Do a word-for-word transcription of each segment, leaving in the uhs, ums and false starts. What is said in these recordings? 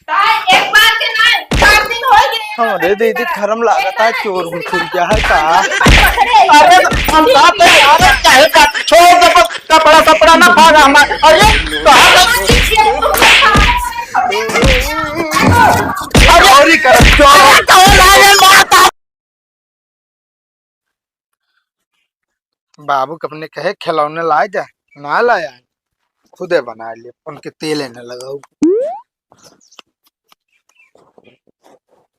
ताई, एक बार के ना, चार दिन हो गए। हमरे दीदी खरम लागत है, चोर घुस गया है का? अरे, हम बाप रे, अरे, काहे का छोड़ दे, कपड़ा, कपड़ा ना फाड़ा हमार। अरे, कहाँ का? अरे, चोरी कर, चोर। बाबू के अपने कहे खिलौने लाए जा, ना लाया, खुदे बनाए ले, उनके तेले न लगाऊ।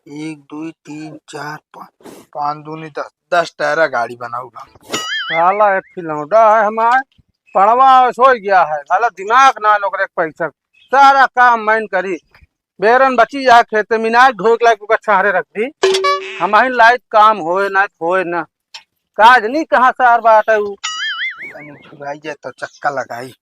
एक, दुई, तीन, चार, पाँच, पाँच दूनी दस, दस टायरा गाड़ी बनाऊ हम। साला एक खिलौना है हमार, पड़वा सो गया है, साला दिमाग ना ओकरे पैसा, सारा काम मैं करी। बेरन बची जा खेते, मिनाज ढोक लाग के छाहरे रख दी। हमहिन लाइत काम होए ना, होए ना। काज नहीं कहाँ से आर बात है उ। तनी छुड़ाई जाए तो चक्का लगाई।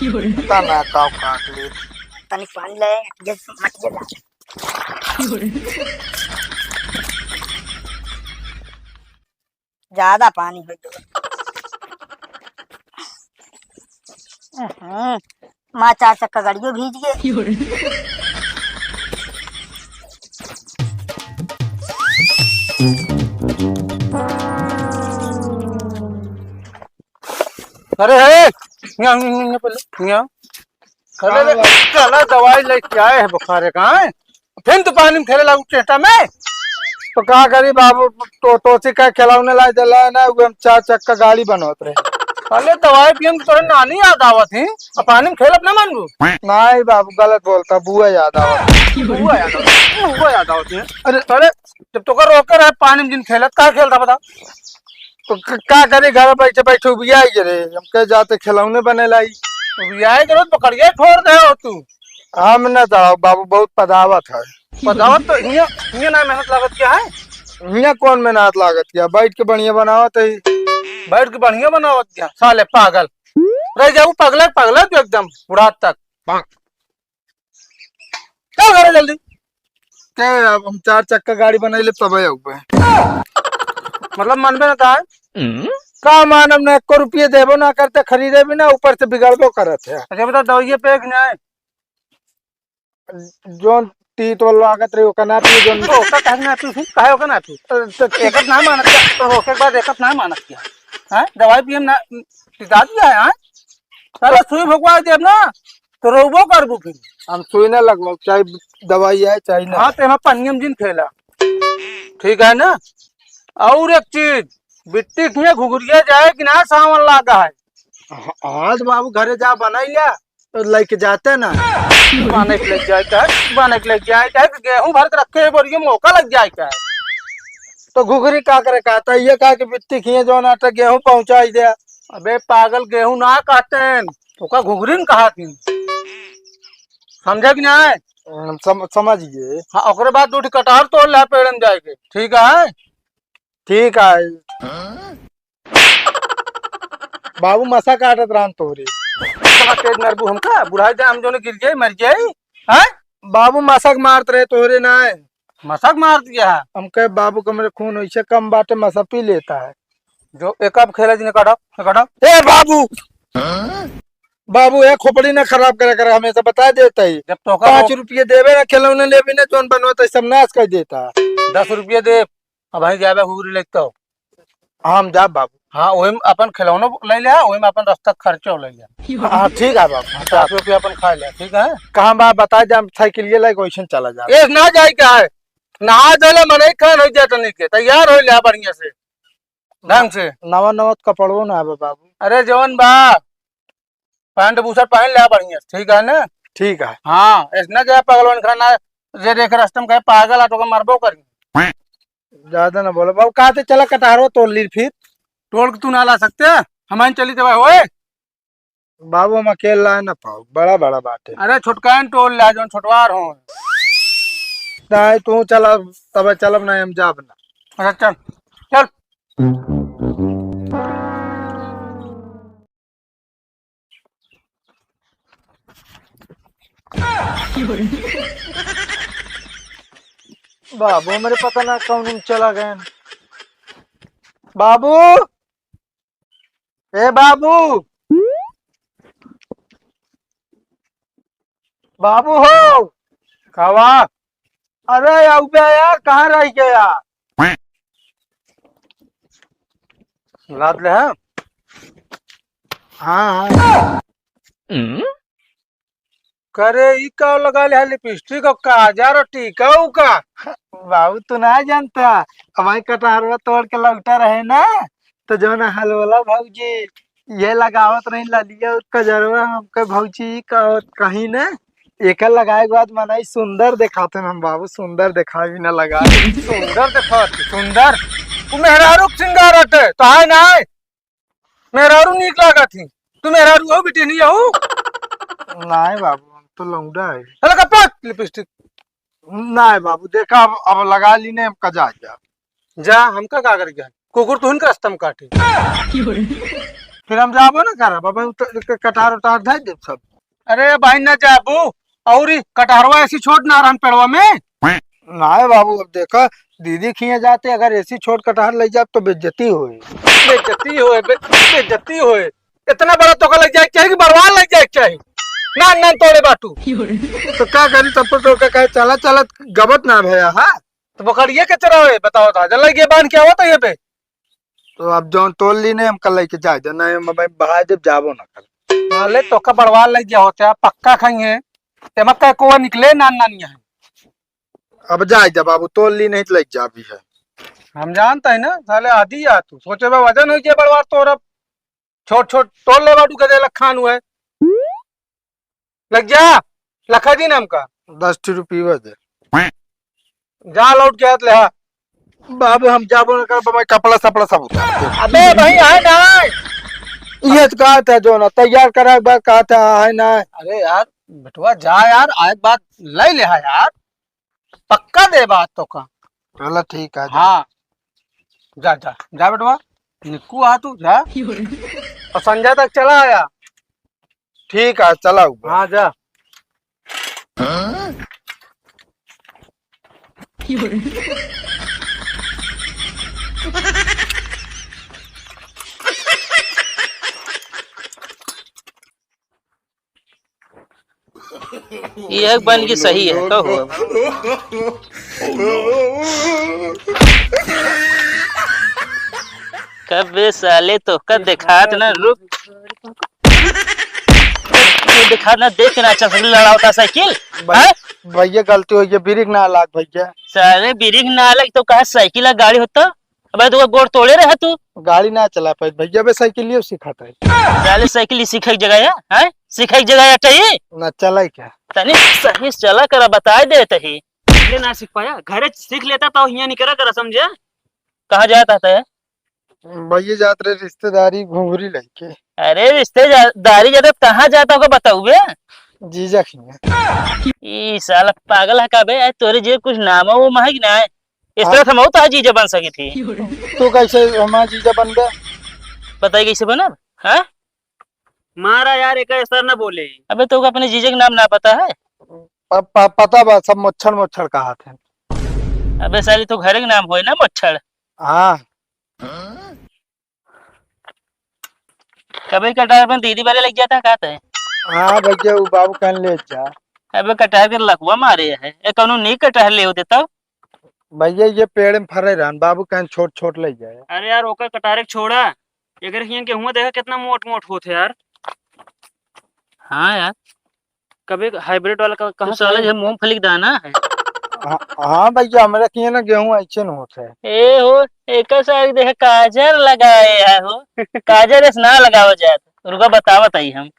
पता ना का काट ले। तनी पानी ले, ये मत जला। ज्यादा पानी हो गया। हम्म, माँ चार चक्का गाड़ियों भीज गए। अरे हे, यहाँ, यहाँ, यहाँ पहले, यहाँ। अरे रे, चला दवाई लेके आए हैं बुखारे का, हैं? फिर तू पानी में खेले लागू चेटा में। तो का करी बाबू, तो, तोसी का खिलौने लाई देला है ना, वो हम चार चक्का गाड़ी बनवत रहे। अरे दवाई पियन तो तोरे नानी याद आवत ही, अब पानी में खेलब ना मानबू। नहीं बाबू, गलत बोलता, बुआ याद आवत। बुआ याद आवत, बुआ याद आवत है। अरे अरे, जब तोका रोके रहे पानी में जिन खेलत, का खेलता बता? तो क-, का करी, घर बैठे बैठे उबिया ही रे, हम कह जाते खिलौने बने लाई। उबिया ही करो, पकड़िए छोड़ दे हो तू। हम न जाओ बाबू, बहुत पदावत है। पदावत तो हियाँ, हियाँ ना मेहनत लागत क्या है? हियाँ कौन मेहनत लागत क्या? बैठ के बढ़िया बनावत है। बैठ के बढ़िया बनावत क्या? साले पागल। रह जाऊ पगले, पगले तू एकदम बुढ़ा तक। चल घरे जल्दी। ते अब हम चार चक्का गाड़ी बनाई ले तबे आउबे। मतलब मानबे ना का है? का मानब ना, एको रुपये देबो ना करते, खरीदे भी ना, ऊपर से बिगड़बो करत है। अच्छा बता, दवाइये पे कि ना है? जोन तीत वाला लागत रही, ओका ना पी, जोन तो ओका काहे ना पी, फिर काहे ओका ना पी? अ, तो एकत ना मानत क्या? तो रोके के बाद एकत ना मानत क्या? हैं? दवाई पिए में ना, पिता दिया है, हैं? साला सुई भोंकवा देब ना, तो रोबो करबू फिर। हम सुई ना लगवाओ, चाहे दवाई है, चाहे ना। हाँ, तो एमा पनियम जिन खेला। ठीक है ना? और एक चीज, बिट्टी किए घुघुरिया जाए कि ना सावन लागा है। हाँ, हाँ, तो बाबू घरे जा बनाई लिया, तो लेके जाते ना। बाने के लेके जाए का है, बाने के लेके जाए का है, कि गेहूं भर के रखे हैं बोरियो, मौका लग जाए का है। तो घुघरी का करे कहता है, ये कहा कि बिट्टी खिए जौन आटा गेहूं पहुंचाई दे। अबे पागल, गेहूं ना कहते हैं, ओका घुघरी न कहा थी। समझे कि नहीं? हम सम-, समझ गए। हाँ, ओकरे बाद दू ठे कटहर तोड़ ला पेड़ में जाए के, ठीक है? ठीक है। बाबू मसा काटत रहन तोहरे। इतना तेज मरबू हमका, बुढ़ाई दे हम जोने गिर जाई, मर जाई। हैं? बाबू मसा के मारत रहे तोहरे ना। मसा के मारत गया है? हम कहे बाबू के मेरे खून वैसे कम बाटे, मसा पी लेता है। जो एक अब खेला जी ने काटा, ने काटा। ए बाबू! बाबू, ए खोपड़ी ना खराब करे, करे, हमेशा बता देता ही। जब तोका पाँच वो रुपये देवे ना, खिलौने लेवे ना, जोन बनवत है, सब नाश कर देता। दस रुपये दे, अब वहीं जाबे हुगरी लेके तो। हम जाब बाबू। हाँ, वही में अपन खिलौनो ले ले, वही में अपन रास्ता खर्चो ले ले। हाँ, ठीक है बाबू। हाँ, चाय पी के अपन खा ले, ठीक है? कहाँ बा, बता दे, हम साइकिल ये लेके वैसे चला जाब। एक ना जाए क्या है? नहा धोले मनई खान हो जाए तनी के, तैयार हो ले बढ़िया से, ढंग से। नवा नवा कपड़वो ना आवे बाबू। अरे जवन बा, पैंट बुशर्ट पहन ले बढ़िया से, ठीक है ना? ठीक है। हाँ, ऐसे ना जाए पगलवन खाना, जे देख रास्ते में कहे पागल आ तो ओके मरबो करी। ज्यादा ना बोलो बाबू, कहा थे चला कटहरो तोड़ ली फिर। तोड़ के तू ना ला सकते, हम चली देवा होए। बाबू हम अकेले ला ना पाओ, बड़ा बड़ा बाटे। अरे छोटकान तोड़ ले, जोन छोटवार हो। नहीं तू चला, तब चलब नहीं हम जाब ना। अच्छा चल, चल। बाबू हमरे पता ना कौन चला गए। बाबू, ए बाबू, बाबू हो। कावा? अरे अउबे यार, कहाँ रह गया? लाद ले, हाँ? हाँ, हाँ। करे, ई का लगा ले है लिपस्टिक और काजर और टीका उका? बाबू, तू ना जानता, हमारे कटहरवा तोड़ के लौटा रहे ना, तो जो ना हलवला भौजी, ये लगावत रही ललिया और कजरवा, हमके भौजी का कहीं ना, एकर लगाए के बाद मनई सुंदर देखाते हम बाबू, सुंदर देखाई ना लगा। सुंदर देखाते, सुंदर? तू मेहरारू के सिंगार हटे, तो है ना? मेहरारू नीक लागत ही। तू मेहरारू हो, बिटिया नहीं हो? नाय बाबू, हम तो लौंडा है। अरे कपाट लिपस्टिक। नाय बाबू, देखा अब, अब लगा लीने, हमका जा, जा। जा, हमका का करे के है? कुकुर तुहन के रास्ता में काटे। फिर हम जाबो ना करब, अब हम तो क-, कटार उटार धर देब सब। अरे भाई ना जाबू, और ई कटहरवा ऐसी छोट ना रहन पेड़वा में। नाय बाबू, अब देखा, दीदी खिया जाते, अगर ऐसी छोट कटहर लग जात तो बेइज्जती होए। बेइज्जती होए, बे-, बेइज्जती होए। इतना बड़ा तोका लग जाए के चाही कि बरवार लग जाए के चाही? नान नान तोड़े बाटू। तो का करी, तब तो तोका कहे, "चला, चला, गबत ना भया, हाँ?" तो बकरिए के चरावे, बताओ था, जल्ला ये बांध के आवत है ये पे। तो अब जौन तोल ली ने, हमका लेके जाए दे, नहीं हम भाई बहाए देब, जाबो ना कर। हाँ, ले तोका बरवार लग गया होता है, पक्का खाई है। एमा का कोवा निकले नान नान यहाँ। अब जाए दे बाबू, तोल ली नहीं तो लेके जाबी है। हम जानता है ना, साले आदि आ तू, सोचे बा वजन हो गया बरवार तोर अब। छोट छोट तोल ले बाटू के दे लखान हुए। लग जा, लखा दी ना हमका। दस ठी रुपये दे। जा लौट के हाथ ले, हाँ। बाबू, हम जाबो ना करब, भाई, कपड़ा सपड़ा सब उतार दे। अबे भाई, है ना। ये तो कहा था जो ना, तैयार करा के बाद कहा था, है ना। अरे यार, बेटवा, जा यार, आए के बाद ले ले, हाँ यार। पक्का दे बात तोका। चला, ठीक है, जा। हाँ। जा, जा, जा बेटवा। निक्कू आ तू, जा। और संजय तक चला आया। ठीक है, चला ऊपर। हाँ, जा। ये एक बन की सही है, कहो। कबे साले तोका देखात ना, रुक। ये देखात ना, देख के ना अच्छा से लड़ावता साइकिल, भाई, हैं? भैया गलती हो गई, ब्रेक ना लाग भैया। साले ब्रेक ना लग तो कहा साइकिल आ गाड़ी होता? अबे तू गोड़ तोड़े रहे तू। गाड़ी ना चला पाए भैया, अबे साइकिल ये सिखाता है। साले साइकिल ही सीखे की जगह है, हैं? सीखे की जगह है चाहिए? ना चला ही क्या? तनी सही से चला करा, बताए दे तही। पहले ना सीख पाया, घरे सीख लेता तो हियां निकरा करा, समझे? कहाँ जाता है? भैया जात रहे रिश्तेदारी घुघरी लेके। अरे रिश्तेदारी जाता कहाँ जाता होगा बताऊ बे? जीजा खिया। ई साला पागल है का बे? आज तोरे जे कुछ नाम है वो महक ना है। इस तरह से मऊ तो जीजा बन सकी थी। तू कैसे हमारा जीजा बन गया? बताई कैसे बनब? हाँ? मारा यार, एक सर ना बोले। अबे तो अपने जीजा के नाम ना पता है? प-, प-, पता बा, सब मोच्छड़ मोच्छड़ कहा थे। अबे साली तो घर के नाम होए ना मोच्छड़। हाँ। कभी कटार में दीदी वाले लग जाता है, कहते हैं। हाँ भैया, वो बाबू कहन ले जा। अबे कटार के लकवा मारे है, ए कौनो नी कटार ले होते तब। भैया, ये पेड़ में फरे रहन, बाबू कहन छोट छोट ले जाए। अरे यार, ओकर कटारे के छोड़ा, एकर हियां गेहूं देखा कितना मोट मोट होत है यार। हाँ यार। कभी हाइब्रिड वाला का, कहाँ तू से साले आया? जो मूंगफली के दाना है। हाँ, हाँ भैया, हमरा किए ना गेहूं ऐसे न होत है। ए हो, एकर सारे देख काजर लगाए है हो। काजर ऐसे ना लगावा जात। रुका बतावत आई हम।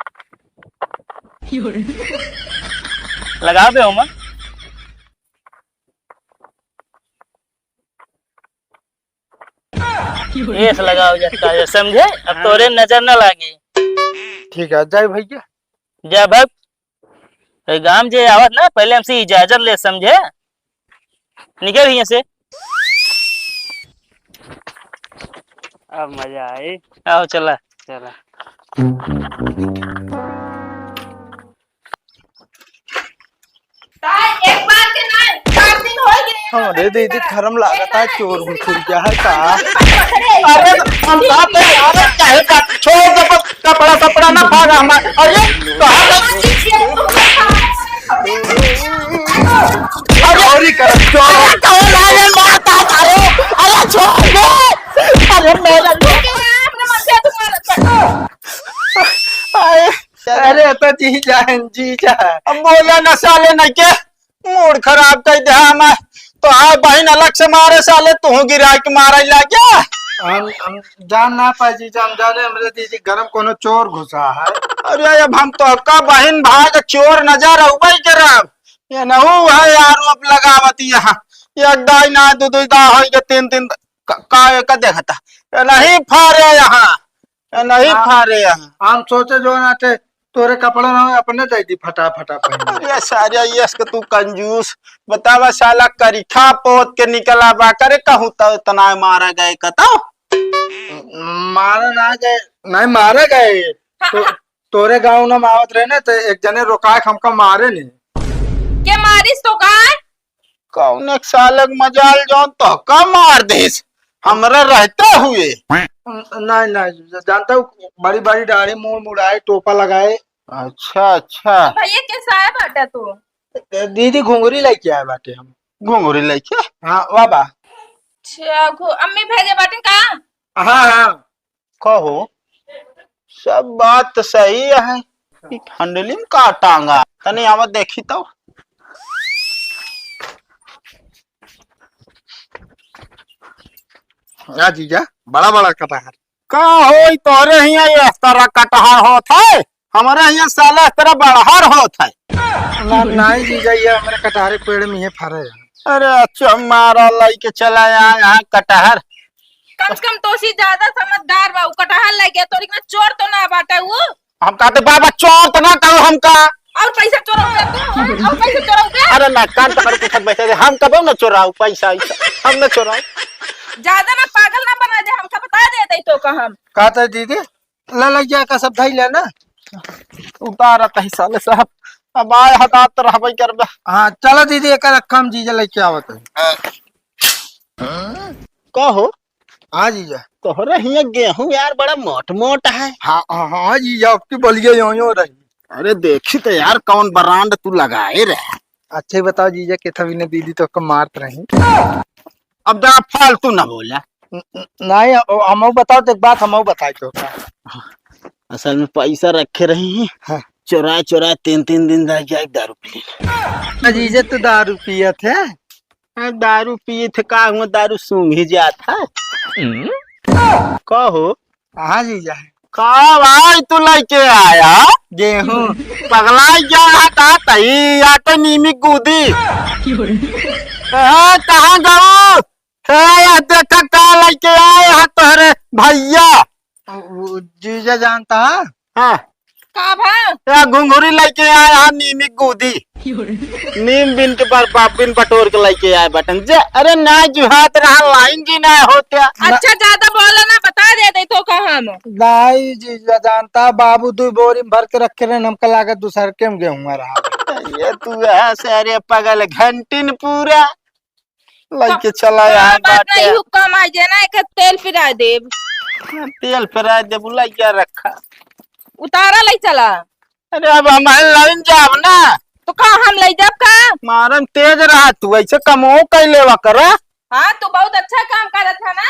लगाओ बे ओमा। एस लगाओ जस काजर, समझे? अब हाँ। तोरे नजर ना लागे। ठीक है, जाए भैया। जा भग। ए, गाम जे आवत ना, पहले हमसे इजाजत ले, समझे? निकल यहाँ से। अब मजा आई। आओ, चला। चला। ताई, एक बार के ना, चार दिन हो गए। हमरे दीदी धरम लागत है, चोर घुसुर गया है का? अरे, हम कहाँ पे, अरे, काहे का, छोड़ दे, बस कपड़ा, कपड़ा ना फाड़ा हमार। अरे, कहाँ पे? अरे, चोरी कर, चोर। अरे, कौन है ये मारता है? अरे, अरे, छोड़ दे। अरे, मेरा अपने मन से तुम्हारा आए, अरे, तो जीजा है, जीजा। अब बोला ना साले, नहीं के मूड खराब कर दे हमार। तो हाँ, बहिन अलग से मारे साले, तू गिराई के मारे लागे। हम, हम जान ना पाए जीजा, हम जाने हमरे दीदी घर में कोनो चोर घुसा है। अरे, अब हम तो का बहिन भाग चोर नजर अउबे करब। ये नहू है यार, अब लगावत यहाँ। एक दाई ना, दो दो दाई होई के तीन तीन का, का, का देखता? ये नहीं फारे यहाँ। ए, नहीं हाँ, फारे यहाँ। हम सोचे जो ना थे, तोरे कपड़ा ना हो, अपने दे दी फटा फटा पहन। अरे सारे, यस के तू कंजूस। बतावा साला, करिखा पोत के निकला बा करे, कहूँ तो इतना मारा गए कतो। मारा ना गए, नहीं मारा गए। तो तोरे गाँव ना में आवत रहे ना, तो एक जने रोकाए के हमका मारे नहीं। के मारिस तो का? कौन एक सालक मजाल जौन तोहका मार देस, हमरा रहते हुए। नहीं, नहीं, जानता हूँ, बड़ी बड़ी दाढ़ी, मूड़ मुड़ाए, टोपा लगाए। अच्छा, अच्छा। भैया, कैसा है बाटा तू? दीदी, घुंघरी लेके आए बाटे हम। घुंघरी लेके? हाँ, वाह बा। अच्छा, घु-, अम्मी भेजे बाटे का? हाँ, हाँ। कहो, सब बात तो सही है। ई फंडली में का टांगा? तनी आवा देखी तो। या जीजा, बड़ा बड़ा कटहर। का होई, तोरे हियां ये तरह कटहर होत है, हमारे हियां साला इस तरह बड़हर होत है। ना, नहीं जीजा, ये हमारे कटहरे पेड़ में ये फरे है। अरे अच्छा, मारा लइके चला आया यहाँ कटहर। कम से कम तोसी ज्यादा समझदार बा, उ कटहर लइके तोरी के चोर तो ना बाटे उ। हम कहते बाबा चोर तो ना कहो हमका। और पैसा चोराऊ बे तू, और पैसा चोराऊ बे। अरे ना, कान पकड़ के सब बैठे थे, हम कबो ना चोराऊ पैसा, ऐसा हम ना चोराऊ। ज्यादा ना पागल ना बना दे, हमका बता दे दे तो का हम। कहते दीदी, ले ले जा का सब धई ले ना। उतारत है साले साहब, अब आए हतात रहबे करबे। हाँ, चलो दीदी, एक रखा हम जीजा लेके आवत है। कहो। हाँ जीजा। तोहरे हियां गेहूं यार बड़ा मोट मोट है। हाँ, हाँ, हाँ जीजा, अब की बलिया यो यो रही। अरे देखी तो यार, कौन ब्रांड तू लगाए रहे। अच्छा ही बताओ जीजा, के था बिना दीदी तो कम मारत रही। अब जरा फालतू ना बोला। न-, न-, नहीं, ओ, हमहू बताओ तो एक बात हमहू बताई तो का। असल में पैसा रखे रही हैं। हाँ। चोरा चोरा तीन तीन दिन रह गया, एक दारू पी ले। अजीजे तो दारू पियत है। हाँ, दारू पिए थे का हुआ, दारू सूंघ ही जात है। कहो। हाँ जीजा। का भाई तू लेके आया? गेहूं। पगला गया है का तई? या तो नीमी कूदी। हाँ, कहाँ गऊ? हे, यह देखा का लइके आए हैं तोहरे भैया। उ, उ, जीजा जानता है? हाँ। का भा? या घुंघुरी लइके आए हैं, नीमी कूदी। नीम बिन के बर-, बा-, बिन बटोर के लइके आए बटन। जे, अरे ना जुहात रहा, लाइन जी ना होत्या। अच्छा, ज्यादा बोला ना, बता दे दे तो का हम। नहीं जीजा जानता, बाबू दो बोरी में भर के रखे रहे, हमका लागत दूसर के में गेहूं रहा। ये तू है से, अरे पगल घंटिन पूरा। लइके चला का यहाँ बात बाटे। नहीं, हुक्का मार जे ना, एक तेल पिराए देब। तेल पिराए देब, लइके रखा। उतारा लइ चला। अरे अब हम लाइन जाब ना। तो का हम लइ जाब का? मारन तेज रहा तू, ऐसे कमो कइ लेवा कर। हाँ, तू बहुत अच्छा काम करत है ना।